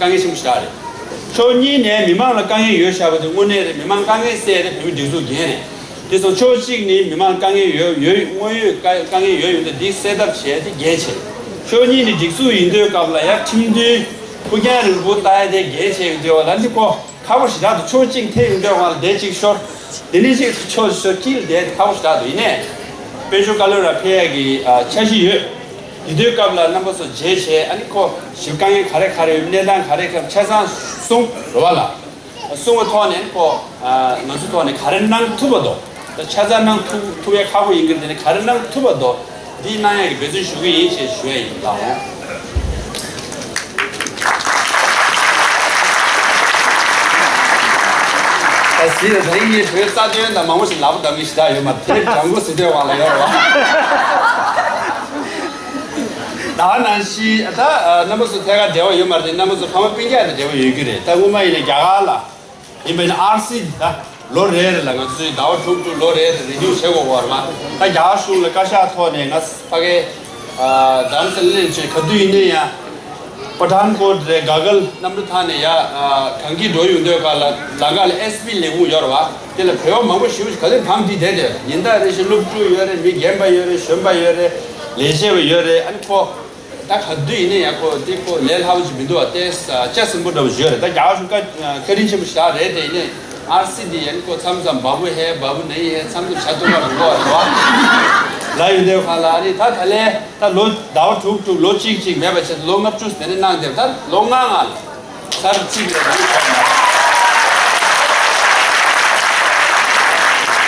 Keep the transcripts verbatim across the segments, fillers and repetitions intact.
དཀའ་ངལ་ཆེན་པོ་ཞིག་རེད། ཕྱོགས་གཉིས་ནས་མི་མང་ལ་དཀའ་ངལ་ཡོད་བཞག་པ་དེ་དངོས་གནས་རེད། མི་མང་དཀའ་ངལ་སེལ་ཡ་དེ་བོད་མིའི་སྒྲིག་འཛུགས་འགན་རེད། དེ་སོང་ཕྱོགས་གཅིག་ནས་མི་མང་དཀའ་ངལ་ཡོད་ཡོད་དངོས་ཡོད་དཀའ་དཀའ་ངལ་ཡོད་ཡོད་དེ་འདི་སེལ་ཐབས་བྱས་ཏེ་འགན་བྱས། ཕྱོགས་གཉིས་ནས་སྒྲིག་འཛུགས་ཡིན་དུས་སྐབས་ལ་ཡ་ཁྲིམས་མཐུན་ཕུགས་རྒྱང་རིང་པོ་ལྟ་ཡ་དེ་འགན་བྱས་ཡོད་དུས་བ་ལ་འདི་ཀོ་ཁག་པོ་ཞེ་དྲག་འདུག་ཕྱོགས་གཅིག་ཐེ་ཡོང་དུས་བ་ལ་དེ་གཅིག་ཤོར། དེ་ནས་གཅིག་ཕྱོགས་ཕྱོགས་གཅིག་ལ་བསྡད་དེ་ཁག་པོ་ཞེ་དྲག་འདུག་ཡིན་ནའི་དཔལ་འབྱོར་བཀའ་བློན་ར་ཕེབས་ཡ་གི་ཨ་འཆར་གཞི་ཡོད། དེ་དུས་སྐབས་ལ་རྣམ་པ་ཚོ་མཇལ་བྱས་ཨ་ནི་ཁོ་ཞིབ་དཀའ་ངལ་ག་རེ་ག་རེ་ཡོད། གནས་སྟངས་ག་རེ་ག་རེ་ཆ་ཚང་གསུངས་རེད་བ་ལ། གསུངས་པའི་ཐོག་ནས་ཁོ་ང་ཚོའི་ཐོག་ནས་ག་རེ་གནང་ཐུབ་པ་འདུག་ད་ཆ་ཚང་གནང་ཐུབ་ཐུབ་ཡ་ཁག་པོ་ཡིན་གྱི་རེད། དེ་ནས་ག་རེ་གནང་ཐུབ་པ་འདུག་འདི་གནང་ཡ་གི་འབད་བརྩོན་ཞུ་གི་ཡིན་ཞེས་ཞུ་ཡ་ཡིན། ལགས་འོང་། ད་གཞི་ལ་ད་ཡིན་ངེས་བོད་རྩ་དོན་དང་མང་པོ་ཞིག་ལབ་བསྡད་མཁན་ཞིག་ད་ཡོད་མ་རེད། དེ་དྲང་པོ་ཟེར་དུས་དབང་ལ་ཡོད་རེད་བ། ད་ནང་བཞིན་ད་རྣམ་པ་ཚོ་ཐད་ཀར་འབྲེལ་བ་ཡོད་མ་རེད། རྣམ་པ་ཚོ་ཕ་མ་སྤུན་ཀྱག་དང་འབྲེལ་བ་ཡོད་རྒྱུ་རེད། ད་སྔོན་མ་ཡིན་ན་རྒྱ་གར་ལ་ཡིན་པ་ཡིན་ན་ཨར་སི་ད་ལོ་རེ་རེ་ལ་ང་ཚོས་ཟླ་བ་དྲུག་དྲུག་ལོ་རེ་རེ་རི་ནིའུ་བྱེད་དགོས་པ་རེད་བ། ད་རྒྱ་གར་གཞུང་ལ་བཀའ་ཤག་ཐོག་ནས་ང་ཕ་གའི་རྡ་རམ་ས་ལ་སླེབས་བྱས་ག་དུས་ཡིན་ན་ཡང་། པ་ཐན་ཀོཊ་རེད། ག་གལ་གནམ་གྲུ་ཐང་ནས་ཡ་གངས་སྐྱིད་འགྲོ་ཡོང་དུས་སྐབས་ལ་ལམ་ཁ་ལ་ཨེས་པི་ལས་ཁུངས་ཡོད་རེད་བ། དེ་ལ་བོད་པ་མང་པོ་ཞེ་པོ་ཞིག་ག་དུས་བམ་བསྒྲིགས་བསྡད་དེ་ཉིན་ལྟར་རེ་བཞིན་སློབ་ཕྲུག་ཡོད་རེད། མི་རྒན་པ་ཡོད་རེད། གཞོན་པ་ཡོད་རེད། ལས་བྱེད་པ་ཡོད་རེད། ཨ་ནི་ཁོ་ད་ག་དུས་ཡིན་ན་ཡང་ཁོ་དེ་ཁོ་ལས་སླ་པོ་ཅིག་མི་འདུག་བ། དེ་ལྕགས་སྲིན་པོ་འདྲ་བོ་ཞིག་ཡོད་རེད། ད་རྒྱ་གར་གཞུང་བཀའ་བཀའ་དྲིན་ཆེན་པོ་ཞེ་དྲག་རེད། དེ་ཡིན་ནའི་ཨར་སི་དེ་ཡིན་ཁོ་མཚམས་མཚམས་བ་བུ་ཧེ་བ་བུ་ནི་ཧེ་མཚམས་མཚམས་བྱ་ཐུབ་པ་མི་འདུག་བ་རེད་བ། ལ་ཡོད་དུས་ཁ་ལ་ཨ་ནི་ད་ད་ལས། ད་ལོ་ཟླ་བ་དྲུག་དྲུག་ལོ་གཅིག་གཅིག་མེད་པ་བྱས་ལོ་ལྔ་བཅུ་དེ་འདྲ་གནང་བསྡད། ད་ལོ་ལྔ་ལྔ་ལ་ཚར་གཅིག་རེད། ད་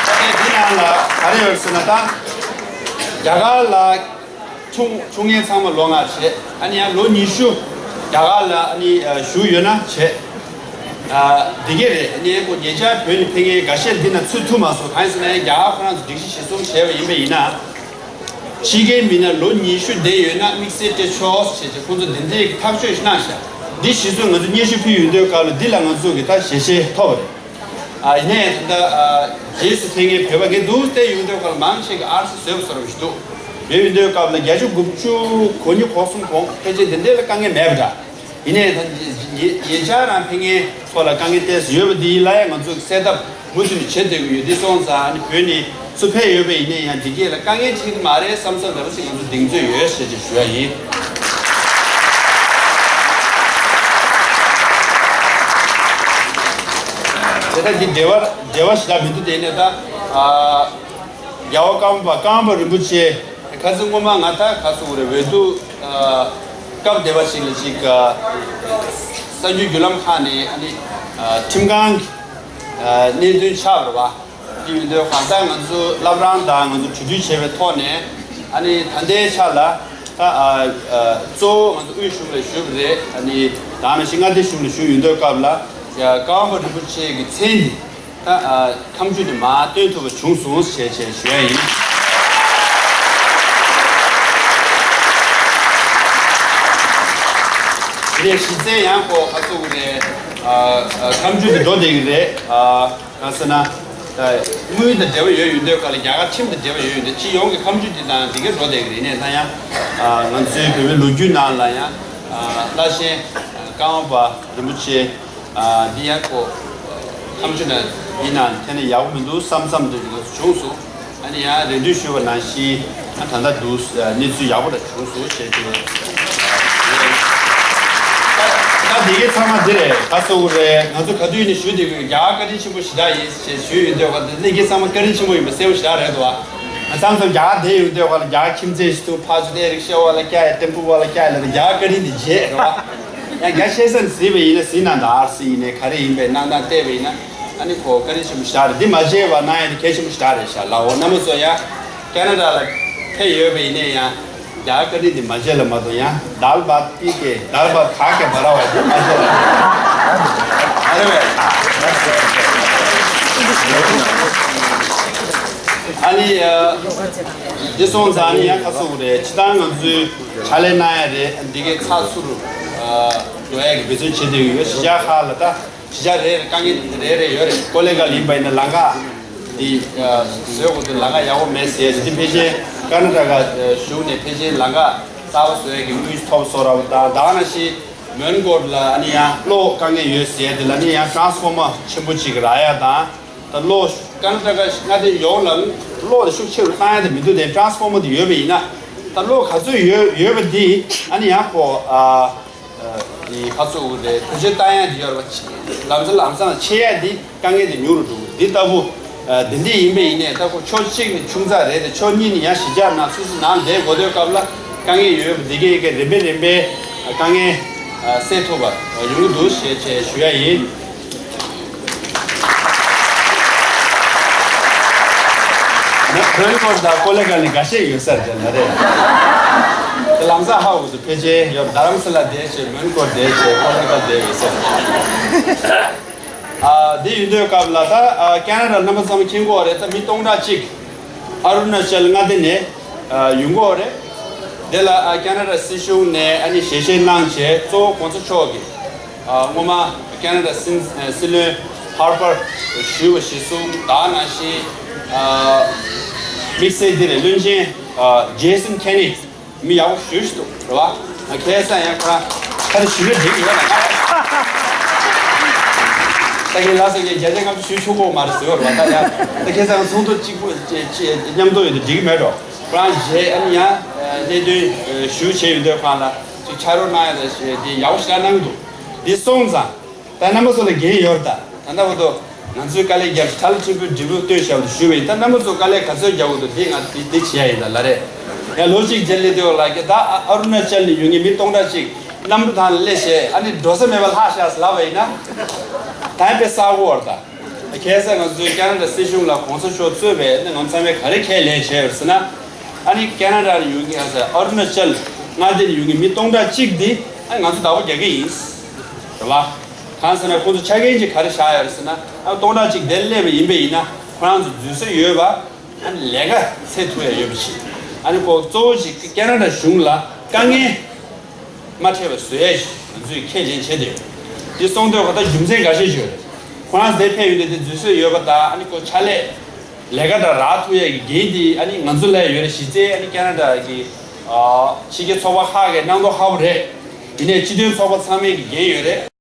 ལྟའི་འདི་ནང་ལ་ག་རེ་ཡོད་ཟེར་ན། ད་རྒྱ་གར་ལ་ཆུང་ཆུང་ངེས་ཚང་མ་ལོ་ལྔ་བྱས། ཨ་ནི་ཡང་ལོ་ཉི་ཤུ་རྒྱ་གར་ལ་ཨ་ནི་བཞུགས་ཡོད་ན་བྱས། འདི་གས་རེད། ཨ་ནི་ཁོ་ཉེ་ཆར་བོད་ནས་ཕེབས་མཁན་འགའ་ཤས་འདི་ན་ཚུད་ཐུབ་མ་སོང་། གང་ཡིན་ཟེར་ན་ཡང་རྒྱ་གར་ཁོ་རང་ཚོ་སྒྲིག་གཞི་གཞིར་བཟུང་བྱས་པ་ཡིན་པ་ཡིན་ན། ཕྱི་རྒྱལ་མི་སྣ་ལོ་ཉི་ཤུ་བསྡད་ཡོད་ན་དམིགས་བསལ་སྤྲད་ཆོག་ཟེར་བྱས་ཁོང་ཚོ་འདི་འདྲའི་ཐག་གཅོད་ཞིག་གནང་ཤག་འདི་གཞིར་བཟུང་ང་ཚོ་སྙན་ཞུ་ཕུལ་ཡོང་དུས་སྐབས་ལ་འདི་ལ་ང་ཚོ་གི་ད་ཞལ་བཞེས་ཐོབ་པ་རེད། ཨ་ཡིན་ནའི་ད་ལྟ་རྗེས་སུ་ཕེབས་མཁན་བོད་པ་ངས་འདུག་བལྟས་ཡོང་དུས་སྐབས་ལ་མང་ཆེ་གི་ཨར་སི་བཟོས་པ་བཟོ་འདྲ་ཞིག་འདུག་ཡོད་ཡོང་དུས་སྐབས་ལ་བརྒྱད་ཅུ་དགུ་བཅུ་གོ་གཉིས་གོ་གསུམ་གོང་ཕལ་ཆེར་འདི་འདྲའི་ལ་དཀའ་ངལ་མེད་པ་འདྲ། ཡིན་ནའི་ད་ཉེ་ཉེ་ཆར་རང་ཕེབས་མཁན་ཚོ་ལ་དཀའ་ངལ་ཏོག་ཙམ་ཡོད་པ་འདི་ལ་ཡང་ང་ཚོ་གི་སེལ་ཐབས་མུ་མཐུད་ནས་བྱེད་བསྡད་ཀྱི་ཡོད། འདི་སོང་ཙང་ཨ་ནི་བོད་ནས་ཚུར་ཕེབས་ཡོད་པ་ཡིན་ནའི་ཡང་འདི་གས་ལ་དཀའ་ངལ་འཕྲད་ཀྱི་མ་རེད་བསམ་བསམ་འདྲ་བོ་ཞིག་ང་ཚོ་གདེང་ཚོད་ཡོད་ཞེས་ཅིག་ཞུ་ཡ་ཡིན། དེ་ལྟར་འདི་འབྲེལ་བ་འབྲེལ་བ་ཞེ་དྲག་མི་འདུག་དེ་ནས་ད་ཨ་རྒྱལ་བ་ཀརྨ་པ་ཀརྨ་པ་རིན་པོ་ཆེ། ཁ་སང་སྔོན་མ་ང་ད་ག་སོང་རེད། འོས་བསྡུ་ཨ་སྐབས་བདེ་བ་ཞིག་ལ་ཅིག་ཨ་གསར་འགྱུར་བརྒྱུད་ལམ་ཁག་ནས་ཨ་ནི་ཨ་ཁྲིམས་ཁང་གི་ཨ་གནད་དོན་ཆགས་པ་རེད་བ། དེ་ཡིན་དུས་གང་ལྟར་ང་ཚོ་བླ་བྲང་དང་ང་ཚོ་གྲོས་བསྡུར་བྱས་པའི་ཐོག་ནས་ཨ་ནི་ད་ལྟའི་ཆ་ལ་ད་ཨ་ཨ་གཙོ་བོ་ང་ཚོ་དབུས་གཞུང་ལ་ཞུས་པ་རེད། ཨ་ནི་ད་ནང་བཞིན་མངའ་སྡེ་གཞུང་ལ་ཞུས་ཡོང་དུས་སྐབས་ལ་ཀརྨ་པ་རིན་པོ་ཆེ་གི་མཚན་འདི། ད་ཨ་ཁ་མཆུ་དེ་མར་བཏོན་ཐུབ་པ་བྱུང་སོང་ཞེས་བྱས་ཞུ་ཡ་ཡིན། དེ་ནས་གཞི་རྩའི་ཡང་ཁོ་ཁ་ཚུགས་རེད། ཨ་ཨ་ཁ་མཆུ་དེ་འགྲོ་བསྡད་ཀྱི་རེད། ཨ་གང་ཟེར་ན། ད་དངུལ་དང་འབྲེལ་བ་ཡོད་ཡོད་འདོད་ག་ལ་རྒྱ་གར་ཁྲིམས་དང་འབྲེལ་བ་ཡོད་ཡོད་འདོད་སྤྱི་ཡོངས་ཀྱི་ཁ་མཆུ་དེ་དང་དེ་ག་འགྲོ་བསྡད་ཀྱི་རེད། ནས་ད་ཡང་ཨ་ང་ཚོའི་བོད་མིའི་ལོ་རྒྱུས་ནང་ལ་ཡང་ཨ་བླ་ཆེན་ཀརྨ་པ་རིན་པོ་ཆེ། ཨ་འདི་ཡང་ཁོ་ཁ་མཆུ་ན་འདི་ན་འཐེན་ན་ཡག་པོ་མི་འདུག་བསམ་བསམ་འདོད་ཀྱི་བྱུང་སོང་། ཨ་ནི་ཡང་རེ་འདུན་ཞུས་པ་ནང་བཞིན་ཨ་ད་ལྟ་འདུག་གནས་ཚུལ་ཡག་པོ་རེ་བྱུང་སོང་ཞེས་ཞུ་བ། ད་འདི་གའི་ཚང་མ་འདི་རེད། ད་གསུངས་རེད། ང་ཚོ་ག་དུས་ནས་ཞུ་བསྡད་དགོས། རྒྱ་གར་བཀའ་དྲིན་ཆེན་པོ་ཞེ་དྲག་ཡིན་ཞེས་ཞུས་ཡོད་འདོད་ག་འདི་གའི་ཚང་མ་བཀའ་དྲིན་ཆེན་པོ་ཡིན་པ་གསལ་པོ་ཞེ་དྲག་རེད་འདུག་ང་ཚང་ཚང་རྒྱ་གར་བསྡད་ཡོད་འདོད་ག་ལ་རྒྱ་གར་ཁྱིམ་མཚེས་ཤིག་ཏུ་ཕར་ཚུར་དེ་རིག་ཤ་བ་ལ་སྐྱ་ཡ་ཏེམ་པུ་བ་ལ་སྐྱ་ཡ་ལ་རྒྱ་གར་བཀའ་དྲིན་འདི་བརྗེད་རེད་བ། ཡང་རྒྱ་ཆེ་ས་ནས་གཟིགས་པ་ཡིན་ན་གཟིགས་ན་འདྲ་ཨར་སི་ཡིན་ནའི་ག་རེ་ཡིན་པའི་གནང་སྟངས་བལྟས་པ་ཡིན་ན་ཨ་ནི་ཁོ་བཀའ་དྲིན་ཆེན་པོ་ཞེ་དྲག་རེད། འདི་མ་བརྗེད་པ་གནང་ཡ་དེ་གལ་ཆེན་པོ་ཞེ་དྲག་རེད་ཤག་ལགས་འོ། རྣམ་པ་ཚོ་ཡང་ཁེ་ན་ཌ་ལ་ཕེབས་ཡོད་པ་ཡིན་ནའི་ཡང་རྒྱ་གར་བཀའ་དྲིན་འདི་མ་བརྗེད་ལ་མ་གཏོགས་ཡང་དཱལ་བཱད་པི་ཀེ་དཱལ་བཱད་ཁ་ཀེ་བ་ར་བ་འདི་མ་བརྗེད་ལ། ཨ་རེ་བས། ཨ་ནི་འདི་སོང་ཙང་ནི་ཡང་ཁ་སོ་རེད། ཕྱི་ཐང་ང་ཚོའི་ཕྱག་ལས་གནང་ཡ་རེད། འདི་གའི་ཚགས་ཚུད་འགྲོ་ཡ་གི་འབད་བརྩོན་བྱེད་བསྡད་ཡོད། གཞིས་ཆགས་ཁག་ལ་ད། གཞིས་ཆགས་རེ་རེ་དཀའ་ངལ་རེ་རེ་ཡོད་རེད། ཀོ་ལེ་གལ་ཡིན་པ་ཡིན་ན་ལམ་ཁ་འདི་བཟོས་དགོས་འདུག་ལམ་ཁ་ཡག་པོ་མེད་ཟེར་ཞིག་འདི་ཕལ་ཆེར་ཀ་ན་ཊ་ཀ་གཞུང་ནས་ཕལ་ཆེར་ལམ་ཁ་གསར་པ་བཟོ་ཡས་ཀྱི་དངུལ་ཐོབ་བཟོ་ར་བ་དང་ད་ག་ནང་བཞིན་ མོན་གྷོ་ལ་ཨ་ནི་ཡང་གློག་དཀའ་ངལ་ཡོད་ཟེར་དེ་ལ་ཨ་ནི་ཡང་ཊ་རན་སི་ཕོར་མ་ཆེན་པོ་གཅིག་རག་ཡ་དང་། ད་གློག་ཀར་ནཱ་ཊ་ཀ་མངའ་སྡེ་ཡོངས་ལ་གློག་དེ་ཤུགས་ཆེ་རུ་བཏང་ཡ་དེ་མི་འདུག་དེ་ཊ་རན་སི་ཕོར་མ་དེ་ཡོད་པ་ཡིན་ན། ད་གློག་ག་ཚོད་ཡོད་ཡོད་པ་དེ་ཨ་ནི་ཡང་ཁོ་ཨ་ཨ་ནི་ཁ་ཚུགས་དེ་བེད་སྤྱོད་བཏང་ཡ་དེ་ཡོད་རེད་པ། ལམ་སང་ལམ་སང་ཆད་ཡ་དེ་དཀའ་ངལ་དེ་ཉུང་རུ་འགྲོ་གི་འདི་ལྟ་བུ། ཨ་དེ་འདྲ་ཡིན་པ་ཡིན་ནའི་ད་ཁོ་ཕྱོགས་གཅིག་ནས་ཆུང་ཙག་རེད་དེ་ཕྱོགས་གཉིས་ནས་ཡང་གཞི་རྒྱ་ནང་སུད་སི་ནང་བསྡད་དགོས་དུས་སྐབས་ལ་དཀའ་ངལ་ཡོད་པ་འདི་གའི་གི་རིམ་པས་རིམ་པས་དཀའ་ངལ་ཨ་སེལ་ཐུབ་པ་ཡོང་གི་འདུག་ཞེས་བྱས་ཞུ་ཡ་ཡིན། བོད་སྐོར་དང་ཀོ་ལེ་གལ་ནས་འགའ་ཤས་ཡོད་ས་རེད་ལ་རེད། དེ་ལམ་སང་ཧ་འུ་ཚོ་ཕལ་ཆེར་ཡོད། རྡ་རམ་ས་ལ་བསྡད་བྱས་མོན་གྷོ་བསྡད་བྱས་ཀོ་ལེ་གལ་བསྡད་ཡོད་ས་རེད། ཨ་འདི་ཡིན་དུས་སྐབས་ལ་ད་ཨ་ཁེ་ན་ཌ་རྣམ་པ་ཚང་མ་མཁྱེན་གྱི་ཡོད་རེད། ད་མི་སྟོང་ཕྲག་གཅིག་ཨ་རུ་ན་ཅལ་མངའ་སྡེ་ནས་ཨ་ཡོང་གི་ཡོད་རེད། དེ་ལ་ཨ་ཁེ་ན་ཌ་སྲིད་གཞུང་ནས་ཨ་ནི་ཞལ་བཞེས་གནང་བྱས་གཙོ་བོ་གོང་ས་མཆོག་གིས་ཨ་སྔོན་མ་ཁེ་ན་ཌ་སྲིད་སྲིད་བློན་ཧར་པར་ཞུས་པ་གཞིར་བཟུང་ད་ནང་བཞིན་ཨ་དམིགས་བསལ་འདི་རེད། བློན་ཆེན་ཨ་ཇེ་སན་ཁེ་ནི། མི་ཡག་པོ་ཞེ་པོ་ཞིག་འདུག་རེད་བ། ང་ཁ་སང་ཡང་ཁོ་རང་ཁ་རེ་ཞུས་ན་འགྲིག་གི་ཡོད་ན། ད་ངས་ལ་སེང་གེ་བརྒྱ་ཆ་ལྔ་བཅུ་ཞུ་ཆོག་གི་མ་རེད་ཟེར་བ་རེད་བ། ད་ཡང་ད་ཁ་སང་ཚོགས་འདུ་གཅིག་པོ་ཅེ་ཅེ་མཉམ་དུ་ཡོད་དུས་འགྲིག་གི་མེད་འགྲོ། ཁོ་རང་རྗེས་ཨ་ནི་ཡང་གནད་དོན་ཞུ་བྱས་ཡོད་དུས་ཁོ་རང་ལ་ཅིག་ཕྱག་རོགས་གནང་ཡ་ད་ཞེས་དེ་ཡག་པོ་ཞེ་དྲག་གནང་གི་འདུག་འདི་སོང་ཙང་། ད་རྣམ་པ་ཚོ་ལ་འགན་ཡོད་རེད། ད་ད་ལྟ་བར་དུ་ང་ཚོས་དཀའ་ལས་བརྒྱབ་ཤག་ཁྲ་ལ་ཕྲན་བུ་འབྲས་བུ་ཐོན་ཤག་ལ་ཞུས་པ་ཡིན། ད་རྣམ་པ་ཚོ་དཀའ་ལས་ག་ཚོད་བརྒྱབ་དགོས་འདུག་འདི་ང་འདི་འདི་བྱེད་ཡ་ཡིན་ད་ལ་རེད། ཡང་ལོ་གཅིག་རྗེས་སླེབས་དུས་ལ་ཀྱི་ད་ཨ་རུ་ན་ཅལ་ནས་ཡོང་མཁན་མི་སྟོང་ཕྲག་གཅིག་གནམ་གྲུ་ཐང་ལ་སླེབས་བྱས་ཨ་ནི་འགྲོ་ས་མེད་པ་ལྷག་ཤག་ཟེར་ལབ་པ་ཡིན་ན། ད་ཡང་དཔེ་གསར་པ་རེད་ད། ཁ་སང་ང་ཚོས་ཁེ་ན་ཌ་སྲིད་གཞུང་ལ་གོང་ས་མཆོག་གཙོས་པའི་ནི་ང་ཚོ་ཚང་མས་ག་རེ་ཁས་ལེན་བྱས་ཡོད་ཟེར་ན། ཨ་ནི་ཁེ་ན་ཌ་ནས་ཡོང་མཁན་ཨ་ས་ཨ་རུ་ན་ཅལ་མངའ་སྡེ་ནས་ཡོང་མཁན་མི་སྟོང་ཕྲག་གཅིག་འདི་ཨ་ནི་ང་ཚོ་བདག་པོ་རྒྱག་གི་ཡིན། རེད་བ། གང་ཟེར་ན་ཁོང་ཚོ་ཆ་རྐྱེན་ཅིག་ག་རེ་བཞག་ཡོད་རེད་ཟེར་ན། ཨ་སྟོང་ཕྲག་གཅིག་དེར་སླེབས་པ་ཡིན་པ་ཡིན་ན་ཁོ་རང་ཚོ་འཛུལ་ས་ཡོད་པ། ཨ་ནི་ལས་ཀ་འཚོལ་ཐུབ་ཡ་ཡོད་པ་ཞིག་ཨ་ནི་ཁོ་གཙོ་བོ་ཞིག་ཁེ་ན་ཌ་གཞུང་ལ་དཀའ་ངལ་མ་འཕྲད་པ་བཟོ་ཡ་ཞིག་ང་ཚོས་ཁས་ལེན་བྱས་ཏེ། འདི་སོང་དུས་ག་ད་རྒྱུ་མཚན་འགའ་ཤས་ཤིག་ཡོད་རེད། ཁོ་རང་ཚོ་དེར་ཕེབས་ཡོང་དུས་དེ་འཛུལ་ས་ཡོད་པ་དང་ཨ་ནི་ཁོ་ཕྱག་ལས་ལས་ཀ་འདྲ་རག་ཐུབ་ཡ་གི་འགན་དེ་ཨ་ནི་ང་ཚོ་ལ་ཡོད་རེད། གཞི་རྩའི་ཨ་ནི་ཁེ་ན་ཌ་གི་ཕྱི་རྒྱལ་ཚོགས་པ་ཁག་གིས་གནང་མདོག་ཁ་པོ་རེད། ཡིན་ནའི་སྤྱི་མཐུན་ཚོགས་པ་ཚང་མའི་གི་འགན་ཡོད་རེད།